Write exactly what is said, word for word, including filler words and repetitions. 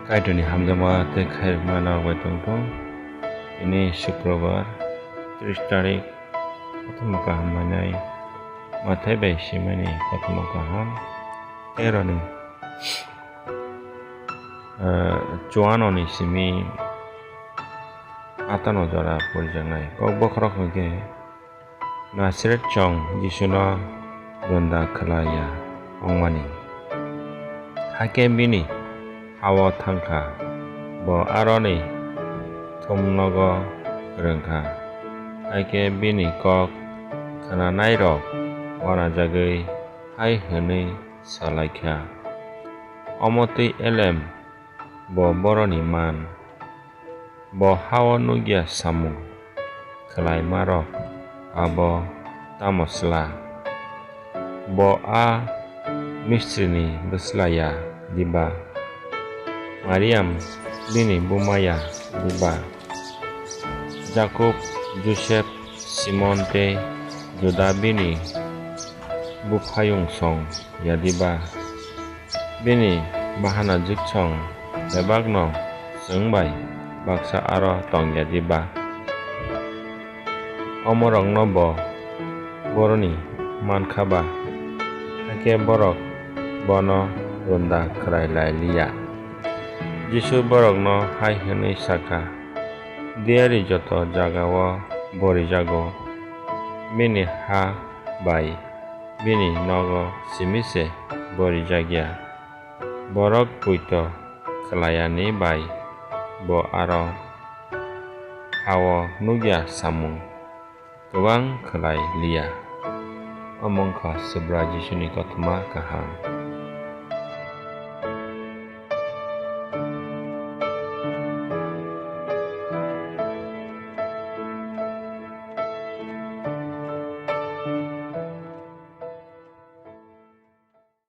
Kaitorni hamjakma tei khairokma norok bai tongthung. Tini Sukrobar, tris tarik, kothoma kaham manai, Mathai bai simani kothoma kaham, teroni, ah, chuanoni simi atano jora porijaknai. Kok bokhorok hwnkhe, Nasaret chong Jisuno rwngda khlai ya wngmani. Hakhe bini ha-o thang kha, bo aroni thumnogo kwrwng kha. Hakhe bini kok khnanairok uanajagwi hai hwnwi sa lai kha, "Omo twi elem bo boroni man, bo ha-o nuk ya samung khlaimarok abo tamo sla? Bo a mistrini bwsla ya diba? Mariam bini buma ya diba? Jakob, Josep, Simon tei Juda bini buphayung song ya diba? Bini bahanajwksong bebakno chwng bai baksa aro tong ya diba? Omorokno bo boroni man kha ba, hakhe borok bono rwngda khlai lai li ya." Jisu borokno hai hwnwi sa kha, "Diyari joto jaga-o borijago, bini ha bai bini nogo simi se borijak ya. Borok poito khlai yani bai bo aro ha-o nuk ya samung kwbang khlai li ya." Omo wng kha Subrai Jisuni kothoma kaham.